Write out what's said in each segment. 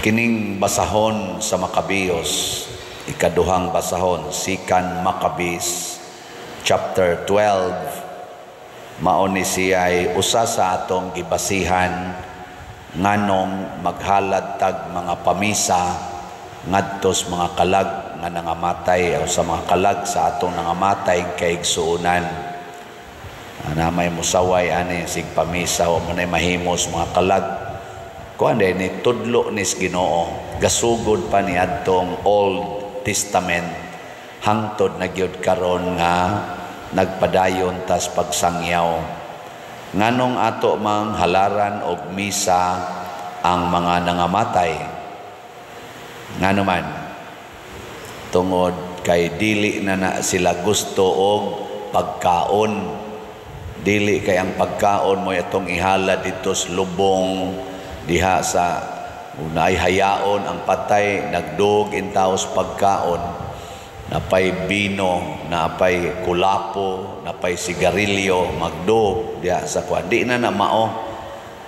Kining basahon sa Maccabeus, ikaduhang basahon, Second Maccabees chapter 12, mao ni siya'y usa sa atong gibasihan nganong maghalad tag mga pamisa ngadtos mga kalag nga nangamatay o sa mga kalag sa atong nangamatay kaigsuonan. Na may musaway ani sig pamisa o manay mahimos mga kalag. Kuan ni tudlo nis Ginoo, gasugod pa ni adtong Old Testament hangtod na gyud karon nga nagpadayon tas pagsangyaw. Nganong ato mang halaran og misa ang mga nangamatay? Ngano man? Tungod kay dili na na sila gusto og pagkaon. Dili kay ang pagkaon mo atong ihala didto sa lubong diha sa unay hayaon ang patay, nagdug intaos pagkaon, napay bino, napay kulapo, napay sigarilyo, magdug diha sa kuan. Di na na mao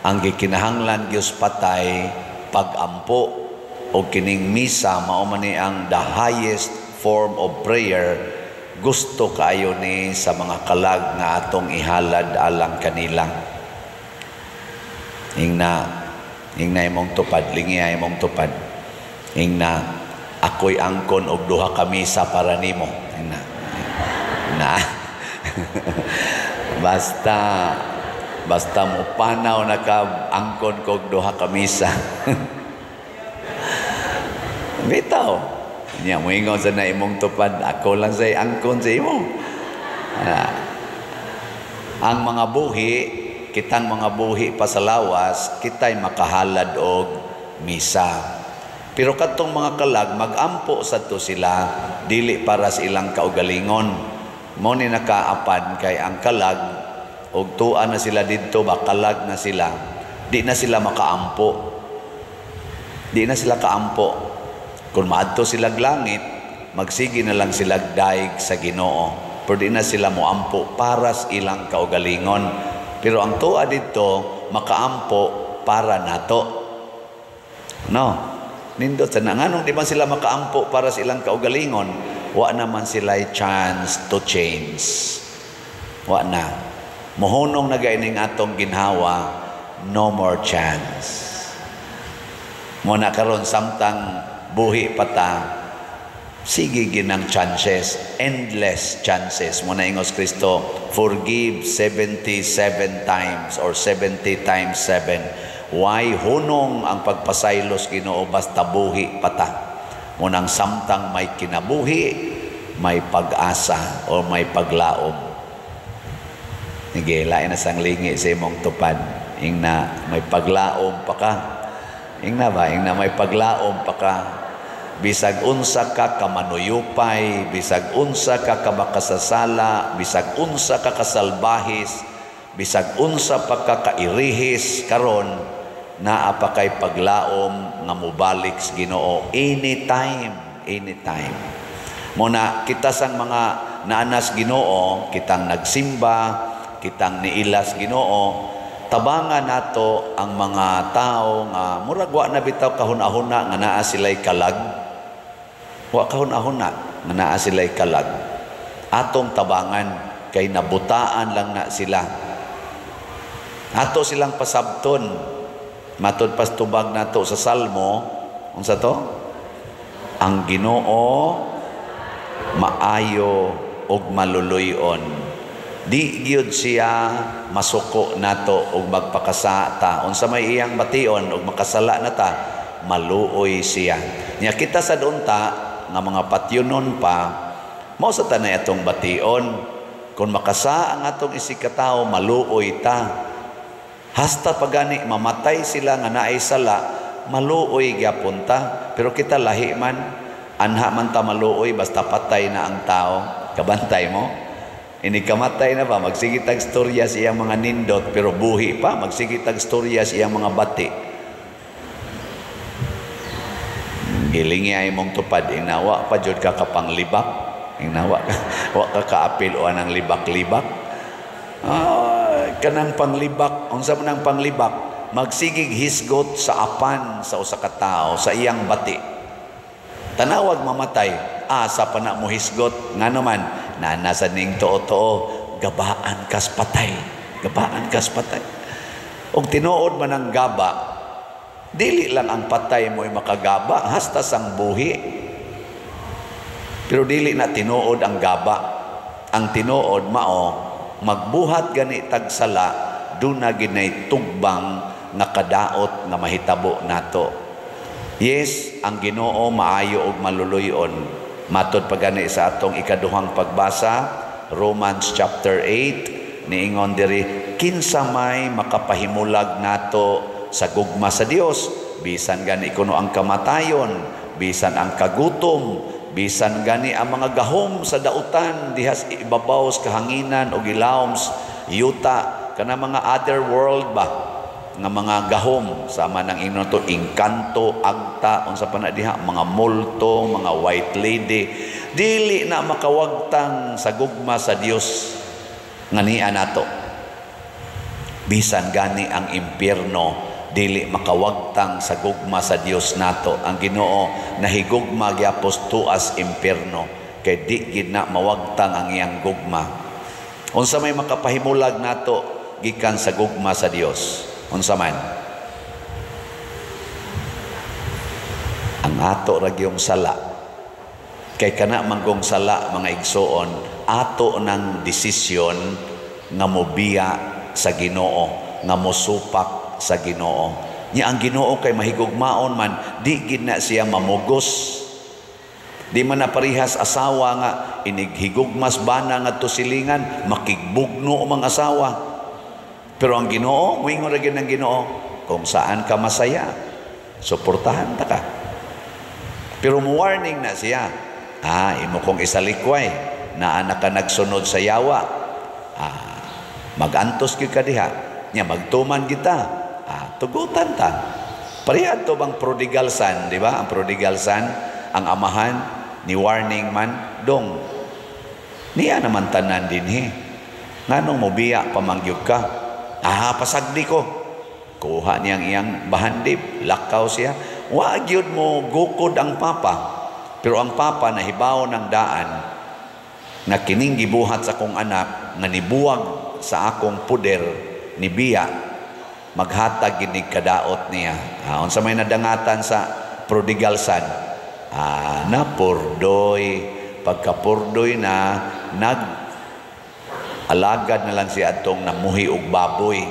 ang gikinahanglan gyud patay, pagampo. O kining misa mao man ni ang the highest form of prayer. Gusto kaayo ni sa mga kalag nga atong ihalad alang kanila. Ingna, ingna imong tupad, lingiya imong tupad. Ingna, ako'y angkon og duha ka misa para nimo. Ingna. Na. Basta basta mo panaw na ka, angkon kog duha ka misa. Bitaw. Nya moingon sa na imong tupad, ako lang say angkon sa imo. Ah. Ang mga buhi, kitang mga buhi pa sa lawas, kita'y makahalad og misa. Pero kadtong mga kalag, magampo sa to sila, dili para sa ilang kaugalingon. Mo ni nakaapan kay ang kalag, og tuan na sila didto ba, kalag na sila, di na sila makaampo. Di na sila kaampo. Kung maadto sila langit, magsige na lang sila daig sa Ginoo. Pero di na sila moampo para sa ilang kaugalingon. Pero ang tuwa dito, makaampo para nato. No? Nindot sa nganong di man sila makaampo para sa ilang kaugalingon? Wa naman sila chance to change. Wa na. Mohunong na gaining atong ginhawa, no more chance. Mo na karon samtang buhi pa ta, sige ginang chances, endless chances. Mo na ingos Kristo, forgive 77 times or 70 times 7. Why hunong ang pagpasaylos Ginoo basta buhi pa ta. Mo nang samtang may kinabuhi, may pag-asa o may paglaom. Sige, lain na sang lingi sa imong tupad. Ingna, may paglaom pa ka. Ingna ba? Ingna, may paglaom pa ka. Bisag unsa ka kamanuyupay, bisag unsa ka kamakasasala, bisag unsa ka kasalbahis, bisag unsa pa ka kairihis karon, naa pa kay paglaom nga mobalik sa Ginoo anytime, anytime. Muna kita sang mga naanas Ginoo, kitang nagsimba, kitang niilas Ginoo, tabangan nato ang mga tao nga murag wa na bitaw kahuna-huna nga naa sila'y kalag. Wa kahuna-huna nga naa sila'y kalag. Atong tabangan kay nabutaan lang na sila. Ato silang pasabton. Matud pas tubag nato sa Salmo, unsa to? Ang Ginoo maayo ug maluluy-on. Di gyud siya masuko nato ug magpakasata. Unsa may iyang bation ug makasala na ta, maluoy siya. Nya kita sa unta nga mga patyonon pa, mao sa tanay atong bation. Kung makasa ang atong isigkatawo, maluoy ta. Hasta pagani mamatay sila nga naay sala, maluoy gyapon ta. Pero kita lahi man, anha man ta maluoy basta patay na ang tao. Kabantay mo? Ini kamatay na ba, magsige tag storya sa iyang mga nindot, pero buhi pa, magsige tag storya sa iyang mga bati. Gilingi ay mong tupad, inawa pa jud ka kapanglibak, inawa wa ka kaapil o anang libak-libak. Ah, kanang panglibak, unsa man ang panglibak? Magsigig hisgot sa apan sa usa ka tawo sa iyang bati. Tanawag mamatay, asa pa na mo hisgot, ngano man naa sa ning tuo-tuo, gabaan kas patay, gabaan kas patay. Og tinuod man ang gaba, dili lang ang patay mo'y makagaba, hasta sang buhi. Pero dili na tinuod ang gaba. Ang tinuod mao, magbuhat gani tag sala, duna ginay tugbang nga kadaot nga mahitabo nato. Yes, ang Ginoo maayo og maluluyon. Matod pa gani sa atong ikaduhang pagbasa, Romans chapter 8, niingon diri, kinsa may makapahimulag nato sa gugma sa Dios, bisan gani kuno ang kamatayon, bisan ang kagutom, bisan gani ang mga gahom sa dautan dihas ibabaw sa kahanginan o gilawom yuta, kana mga other world ba nga mga gahom, sama nang ingon to engkanto, agta, unsa pa na diha, mga multo, mga white lady, dili na makawagtang sa gugma sa Dios nga niya nato. Bisan gani ang impyerno dili makawagtang sa gugma sa Dios nato. Ang Ginoo nahigugma gyapos tuas impyerno, kay di gid na mawagtang ang iyang gugma. Unsa may makapahimulag nato gikan sa gugma sa Dios? Unsa man? Ang ato ra gyung sala. Kay kana manggong sala, mga igsoon, ato nang desisyon nga mobiya sa Ginoo, nga mosupak sa Ginoo. Nya ang Ginoo kay mahigugmaon man, di gid na siya mamugos. Di man na parihas asawa nga inighigugmas bana ngadto silingan, makigbugno ang asawa. Pero ang Ginoo, moingon ra gyud ang Ginoo, kung saan ka masaya, suportahan ta ka. Pero mo warning na siya. Ah, imo kong isalikway, naa na ka nagsunod sa yawa. Ah, magantos gyud ka diha. Nya magtuman kita. Ah, tugutan ta. Pareha to bang prodigal son, di ba? Ang prodigal son, ang amahan ni warning man dong. Niya naman tanan dinhi. Nganong mobiya pamangyog ka? Ah, pasagdi ko. Kuha niyang iyang bahandib, lakaw siya. Wa gyud mo gukod ang papa. Pero ang papa nahibaw ng daan na kining gibuhat sa akong anak nga nibuwag sa akong puder ni biya, maghatag ginig kadaot niya. Ah, unsa may nadangatan sa prodigal son? Ah, napurdoy. Pagkapurdoy na, nag alagad na lang siya atong namuhi og baboy.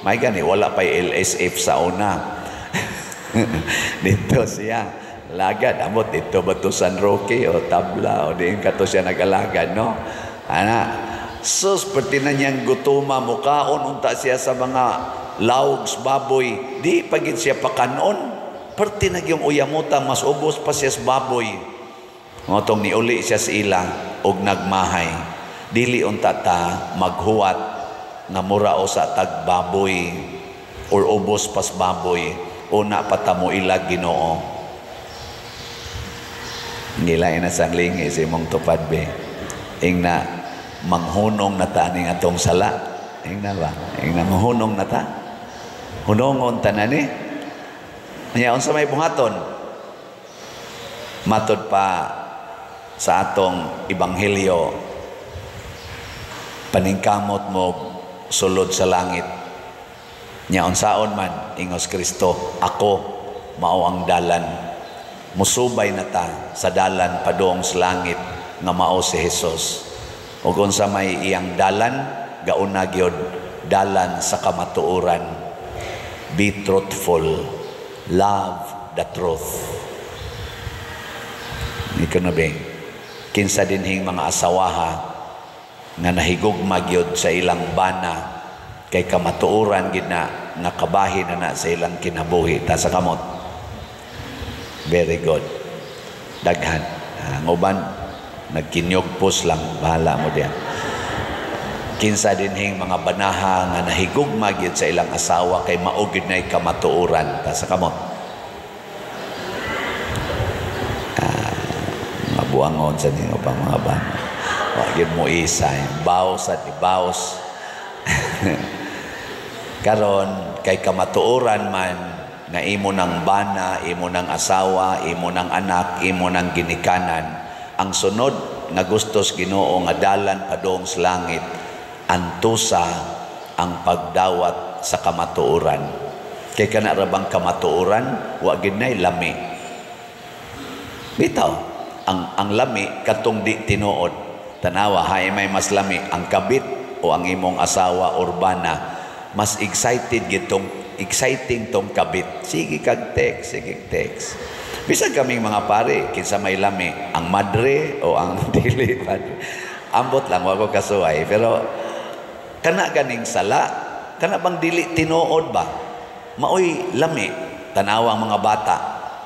May gani, wala pa'y LSF sa una. Dito siya lagad, amot dito ba to San Roque o Tabla o diin kato siya nag-alagad, no? Ana, sus, perti na niyang gutuma, mukaon unta siya sa mga laugs baboy, di pagid siya pakanon. Perti na yung uyamuta, mas ubos pa siya sa baboy. Ngotong niuli siya sa ila og nagmahay. Dili unta ta maghuwat nga mura o sa tagbaboy or ubos pas baboy, una pa ta mo ilag Ginoo. Nila ina sang lingi sa imong tupad be. Ingna manghunong na ta ning atong sala. Ingna ba? Ingna manghunong na ta. Hunongon ta na ni. Nya unsa may buhaton? Matod pa sa atong ebanghelyo, paningkamot mo sulod sa langit. Nya unsaon man ingos Kristo, ako mao ang dalan. Musubay na ta sa dalan padung sa langit nga mao si Hesus. Ug unsa may iyang dalan, gauna gyud dalan sa kamatuoran. Be truthful, love the truth. Ikaw na be, kinsa dinhing mga asawaha nga nahigugma gyud sa ilang bana kay kamatuoran gid na nga kabahin na na sa ilang kinabuhi, ta sa kamot. Very good. Daghan. Ang uban nagkinyugpos lang, bahala mo diyan. Kinsa dinhing mga banaha nga nahigugma gyud sa ilang asawa kay mao gyud nay kamatuoran, ta sa kamot. Mabuangon sa ninyo pang mga bana. Wa gyud mo isa, baos at ibaos. Karon Kay kamatuoran man nga imo ng bana, imo ng asawa, imo ng anak, imo ng ginikanan, ang sunod nga gustos Ginoo nga dalan padung sa langit, antusa ang pagdawat sa kamatuoran. Kay kana ra bang kamatuoran, wa gid nay lami. Bitaw, ang lami katong di tinuod. Tanawa, hay may mas lami, ang kabit o ang imong asawa or bana? Mas excited gitong exciting tong kabit. Sige kag text, sige text. Bisan kaming mga pare, kinsa may lami, ang madre o ang dili padre? Ambot lang, wa ko kasuway, pero kana ganing sala, kana bang dili tinuod ba? Maoy lami. Tanawa ang mga bata,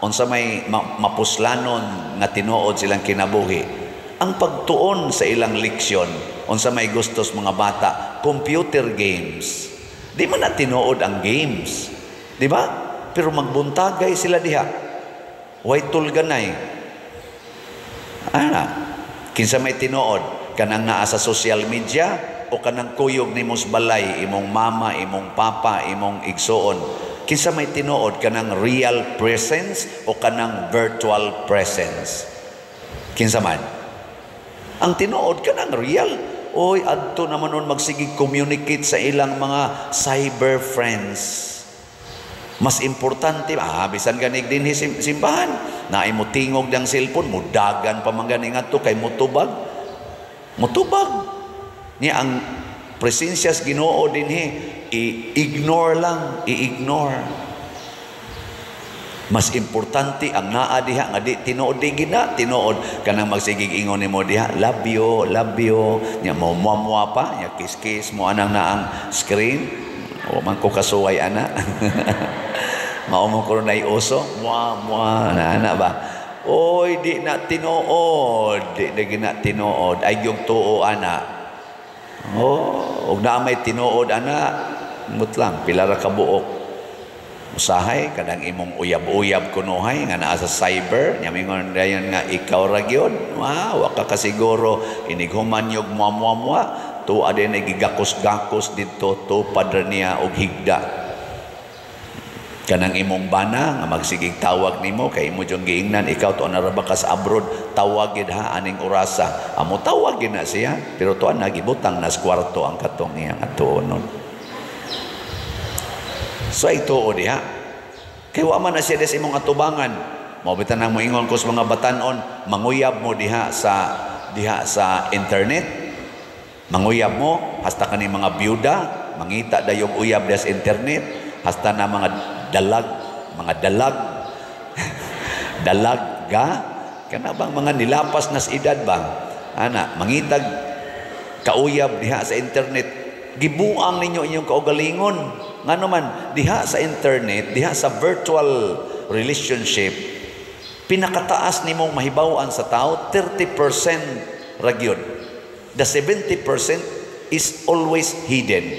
unsa may mapuslanon nga tinuod silang kinabuhi? Ang pagtuon sa ilang leksyon. Unsa may gustos mga bata? Computer games. Di man na tinuod ang games, di ba? Pero magbuntagay sila diha. Way tulganay. Ana, kinsa may tinuod? Kanang naa sa social media o kanang kuyog nimo sa balay, imong mama, imong papa, imong igsuon? Kinsa may tinuod, kanang real presence o kanang virtual presence? Kinsa man? Ang tinuod kanang real. Oy, adto naman nun magsige communicate sa ilang mga cyber friends. Mas importante, bisan ganig dinhi simbahan, naay mo tingog dang cellphone, mudagan pa man gani ngadto kay mutubag. Mutubag. Niya ang presensya sa Ginoo dinhi, i-ignore lang, i-ignore. Mas importante ang naa diha nga di tinuod, di gina tinuod. Kanang magsigig ingon nimo diha, "Love you, love you," nya mo muamua pa, nya kiss kiss mo anang naang screen. O man ko kasuway ana. Mao mo ko nay uso, mua mua na ana ba? Oy, di na tinuod, di na gina tinuod. Ay yung tuo ana. Oh, og naa may tinuod ana, mutlang pila ra ka buok. Usahay kanang imong uyab-uyab kunuhay nga naa sa cyber, nya mingon dayon nga ikaw ra gyud. Wow, wa ka kasiguro inighuman yog mua mua, tuwa din ay gigakos-gakos didto, tupad ra niya og higda. Kanang imong bana nga magsigig tawag nimo kay imo jung giingnan, "Ikaw to na ra ba ka sa abroad? Tawag gid ha aning orasa." Amo tawag gid na siya, pero tuan na gibutang nas kwarto ang katong iyang atuonon. So ay tuo diha. Kay wa man na siya des imong atubangan. Mao bitan nang moingon ko sa mga batanon, manguyab mo diha sa internet. Manguyab mo hasta kani mga byuda, mangita dayong uyab diha sa internet, hasta na mga dalag, mga dalag. Dalag ga kana bang mga nilapas nas edad ba? Ana, mangitag kauyab diha sa internet, gibuang ninyo inyong kaugalingon. Ngano man, diha sa internet, diha sa virtual relationship, pinakataas nimong mahibaw-an sa tao, 30% ra gyud. The 70% is always hidden.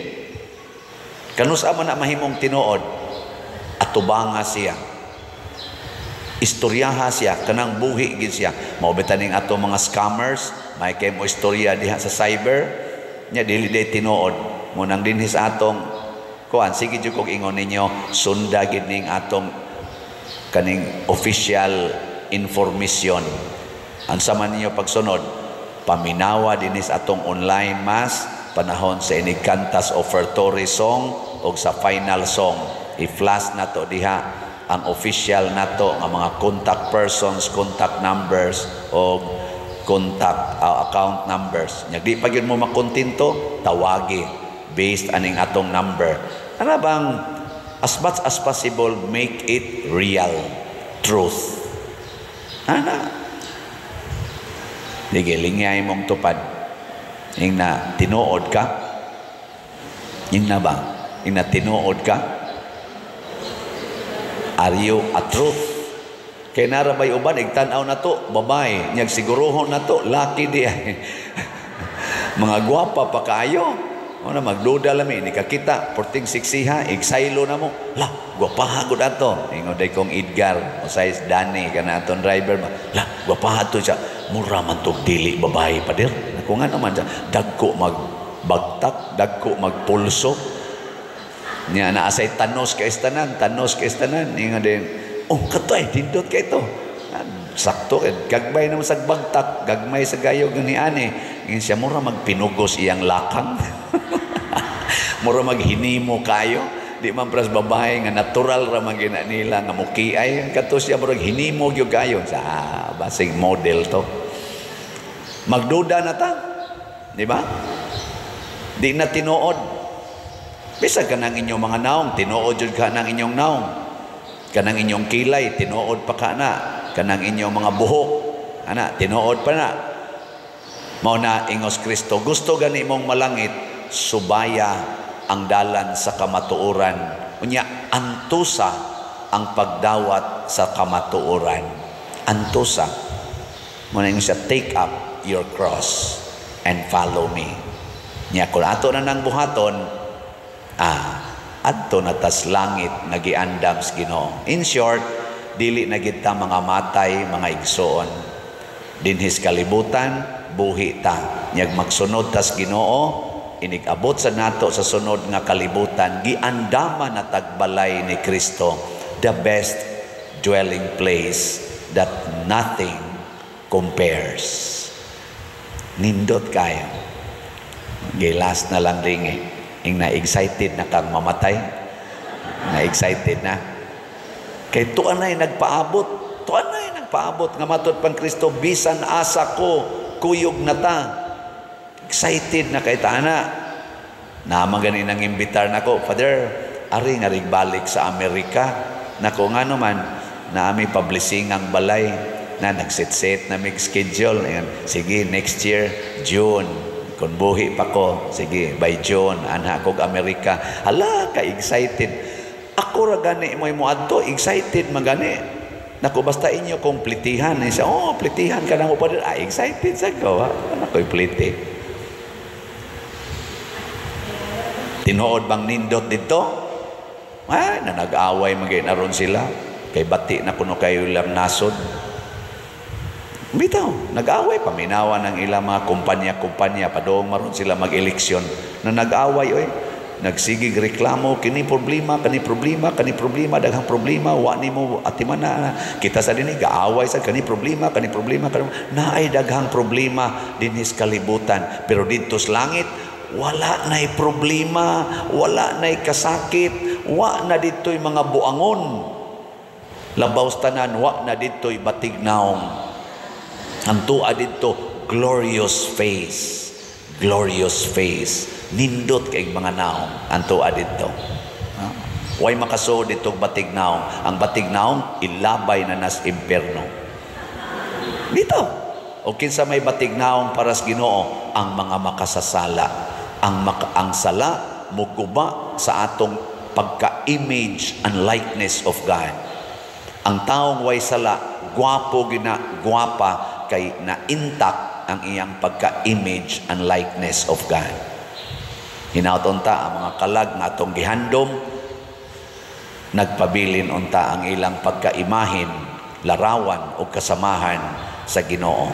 Kanus-a man na mahimong tinuod? Atubanga siya. Istoryaha siya, kanang buhi gid siya. Mao bitaw ning ato mga scammers, may kay mo istorya diha sa cyber, nya dili day tinuod. Munang dinhi sa atong kuan, sige jud kog ingon ninyo, sunda gid ning atong kaning official information. Unsa man ninyo pagsunod, paminawa dinhi sa atong online mass panahon sa inigkantas offertory song o sa final song. I-flash nato diha ang official nato nga mga contact persons, contact numbers o contact account numbers. Nya di pa gyud mo makontento, tawagi based aning atong number. Ana bang as much as possible, make it real truth. Ana. Sige, lingyay mong tupad. Ing na tinuod ka? Ing na ba? Ing na tinuod ka? Are you a truth? Kay narabay uban, igtan-aw na to, babae. Nyag siguruhon na to, laki di ay. Mga gwapa pa kaayo. Una magduda lami, ni kakita, porting siksiha, igsaylo na mo. La, gwapaha gud ato. Ingon day kong Edgar, o size Danny, kana aton driver ba. La, gwapaha to siya. Mura man tog dili babae, pader. Ako nga naman siya, dagko magbagtak, dagko magpulso. Nya naa say tanos kay tanan, tanos kay tanan. Ingon din, "Oh, katoy, nindot kay to." Sakto, gagmay naman sa bagtak, gagmay sa gayog ni ani. Ingon siya, mura magpinugos iyang lakang. Mura maghinimo kayo. Di man pras babae nga natural ra man gina nila nga mukiay. Kato siya murag hinimo gyud kayo. Sa basig model to. Magduda na ta. Di ba? Di na tinuod. Bisag kanang inyong mga naong, tinuod jud ka ng inyong naong. Kanang inyong kilay, tinuod pa ka na. Kanang inyong mga buhok, ana, tinuod pa na. Mao na ingos Kristo, gusto gani mong malangit, subaya ang dalan sa kamatuoran. Unya, antusa ang pagdawat sa kamatuoran. Antusa. Mao na siya, "Take up your cross and follow me." Nya kung ato na nang buhaton, adto na tas langit nga giandam sa Ginoo. In short, dili na gid ta mga matay, mga igsoon. Dinhis kalibutan, buhi ta. Nyag magsunod tas Ginoo, inig-abot sa nato sa sunod nga kalibutan, giandaman na tagbalay ni Kristo, the best dwelling place that nothing compares. Nindot kayo. Gilas na lang ringi. Ing na-excited na kang mamatay. Na-excited na. Kay tuan na'y nagpaabot. Tuan na'y nagpaabot. Nga matod pang Kristo, bisan asa ko, kuyog na ta. Excited na kay ta na. Naman gani nang imbitar nako, "Father, ari nga balik sa Amerika." Nako, nga naman, naami publishing ang balay na nagset-set na mig schedule. Ayan, sige, next year, June. Kung buhi pa ko, sige, by June, anha kog Amerika. Hala, ka-excited. Ako ra gani mo'y moadto, excited magani. Nako, basta inyo kong plitihan. Siya, "Oh, plitihan ka na mo pa din." Ah, excited sa ko. Nako'y pliti. Tinuod bang nindot dito? Ay, na nag-away magay na ron sila. Kay bati na kuno kayo lang nasod. Bitaw, nag-away, paminawa ng ilang mga kumpanya-kumpanya, padong maron sila mag-eleksyon, na nag-away, oy, nagsigig reklamo, kini problema, kani problema, kani problema, daghang problema, wa nimo atimana, kita sa dinhi gaaway sa kani problema, kani problema, kani, naay daghang problema dinhis kalibutan, pero didto sa langit, wala na'y problema, wala na'y kasakit, wa na dito'y mga buangon. Labaw sa tanan, wa na dito'y batig naong. Ang tuwa dito, glorious face. Glorious face. Nindot kay mga naong. Ang tuwa dito. Way makasuod dito batig naong. Ang batig naong, ilabay na nas imperno. Dito. O kinsa may batig naong para sa Ginoo, ang mga makasasala. Ang sala muguba sa atong pagka-image and likeness of God. Ang taong way sala, gwapo gina, gwapa, kay na-intact ang iyang pagka-image and likeness of God. Hinaut unta ang mga kalag nga atong gihandom, nagpabilin unta ang ilang pagkaimahin, larawan o kasamahan sa Ginoo.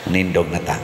Nindog na ta.